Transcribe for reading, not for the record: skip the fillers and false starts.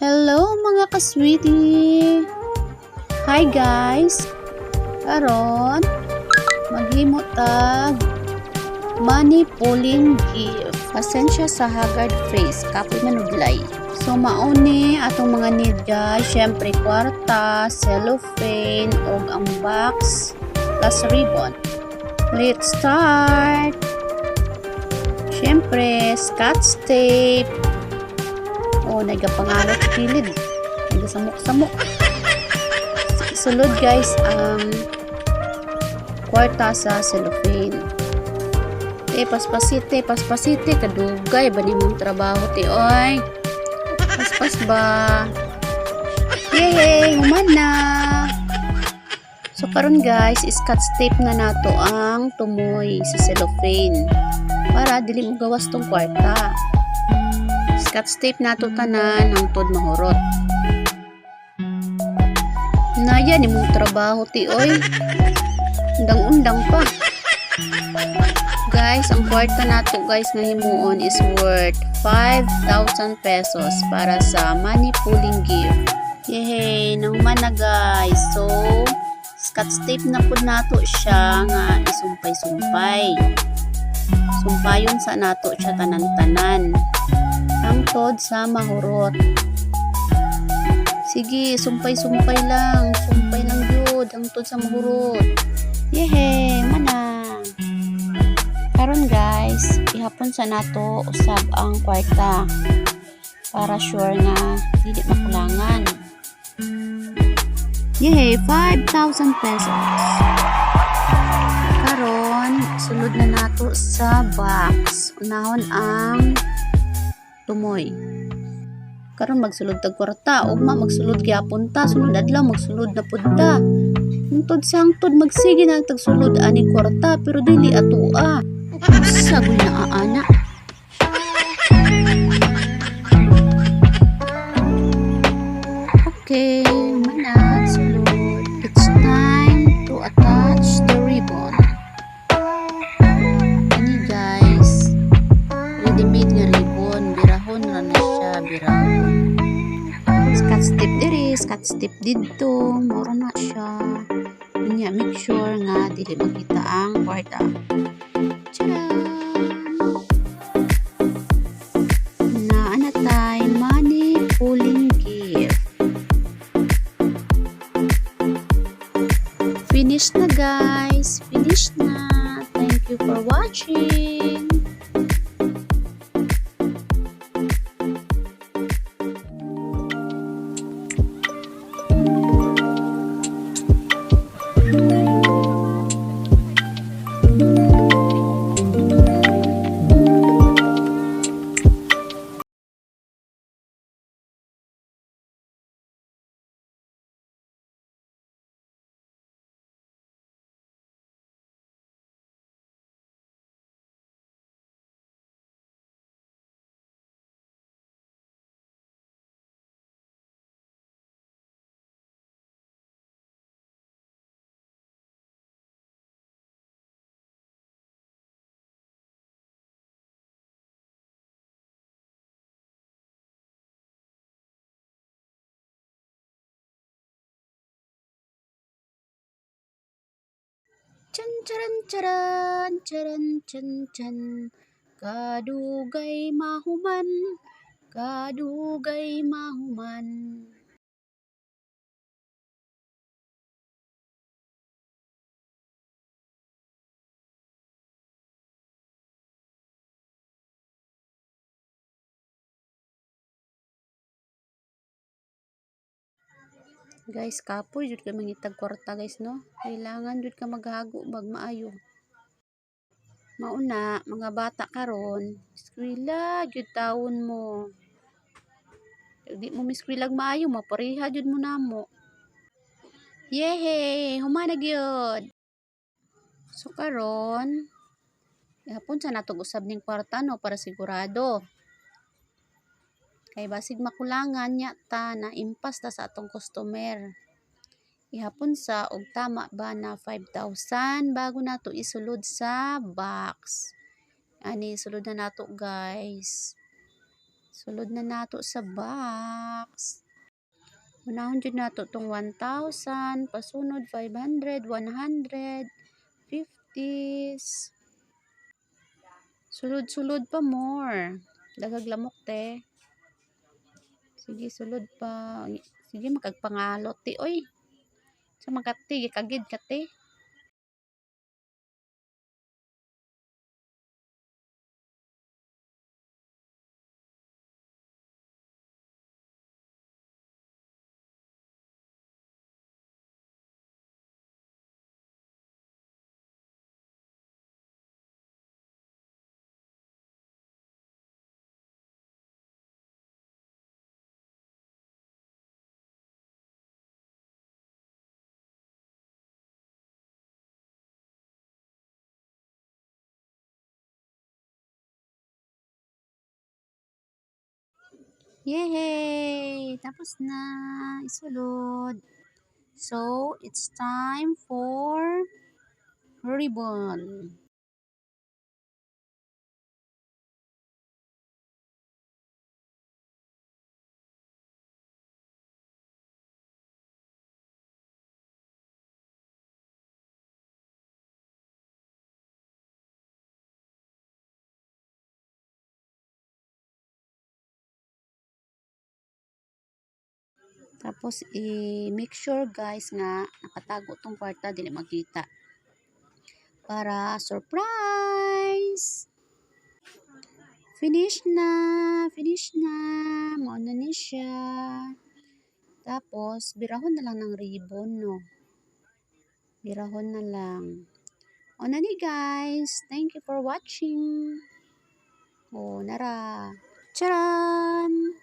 Hello, mga ka-sweetie! Hi, guys! Karon maghimo tag money pulling gift. Pasensya sa haggard face, kapoy manudlay. So mao ni atong mga need, guys. Syempre kwarta, cellophane ug ang box plus ribbon. Let's start! Syempre, scotch tape. Oh, nagapangalot kilid. Nagasamok-samok. Sulod, guys, ang kwarta sa cellophane. Te, paspasite, paspasite. Kadugay ba nimong trabaho, te, oy? Paspas ba? Yay! Human na! So, karon, guys, scotch tape na nato ang tumoy sa cellophane para dili mo gawas tong kwarta. Scotch tape nato tanan hangtod mahurot. Naya nimong trabaho, ti, oy. Undang-undang pa. Guys, ang kwarta nato, guys, nga himuon is worth 5,000 pesos para sa money pulling gift. Yay, nahuman na, guys. So, scotch tape na pud nato siya nga isumpay-sumpay. Sumpayon sa nato siya tanan-tanan. Hangtod sa mahurot. Sige, sumpay-sumpay lang. Sumpay lang yun. Hangtod sa mahurot. Yehe, mana. Karon, guys, ihapon sa nato usab ang kwarta para sure nga dili makulangan. Yehey, 5,000 pesos. Karon, sulod na nato sa box. Unahon ang tumoy. Karon magsulod tag kwarta, ugma magsulod gyapon ta, sunod adlaw magsulod na pud ta. Hangtod sa hangtod magsige na tagsulod ani kwarta pero dili atoa. Sagoy na aana. Okay, mana sulod. It's time to attach the ribbon. Ani, guys, ready made nga ribbon, birahon ra na siya, birahon. Scotch tape diri, scotch tape didto, mura na siya. Unya make sure nga dili makita ang kwarta. Charan! Naa na tay money pulling gift. Finish na, guys. Finish na. Thank you for watching. Chan charan charan charan chan chan, kadugay mahuman, kadugay mahuman. Guys, kapoy jud ka mangitag kwarta, guys, no? Kailangan jud ka maghago bag maayo. Mauna, mga bata karon, eskwela jud tawon mo. Di mo miskwelag maayo, mapareha jud mo namo. Yehey, human na gyud. So karon, ihapon sa nato usab ning kwarta, no, para sigurado. Kay basig makulangan nya ta na impas ta sa atong customer. Ihapon sa og tama ba na 5,000 bago nato isulod sa box. Ani sulod na nato, guys. Sulod na nato sa box. Unahon jud nato tong 1,000, pasunod 500, 100, 50s. Sulod-sulod pa more. Daghag lamok, te. Sige, sulod pa. Sige, makagpangalot ti oy. Sa makati, gikagid ka, te. Yay! Tapos na. Isulod. So, it's time for ribbon. Tapos, i-make sure, guys, nga nakatago tong kwarta, dili makita. Para surprise! Finish na! Finish na! Mao na ni siya. Tapos, birahon na lang ng ribbon, no? Birahon na lang. O na ni, guys. Thank you for watching. O, nara. Charan!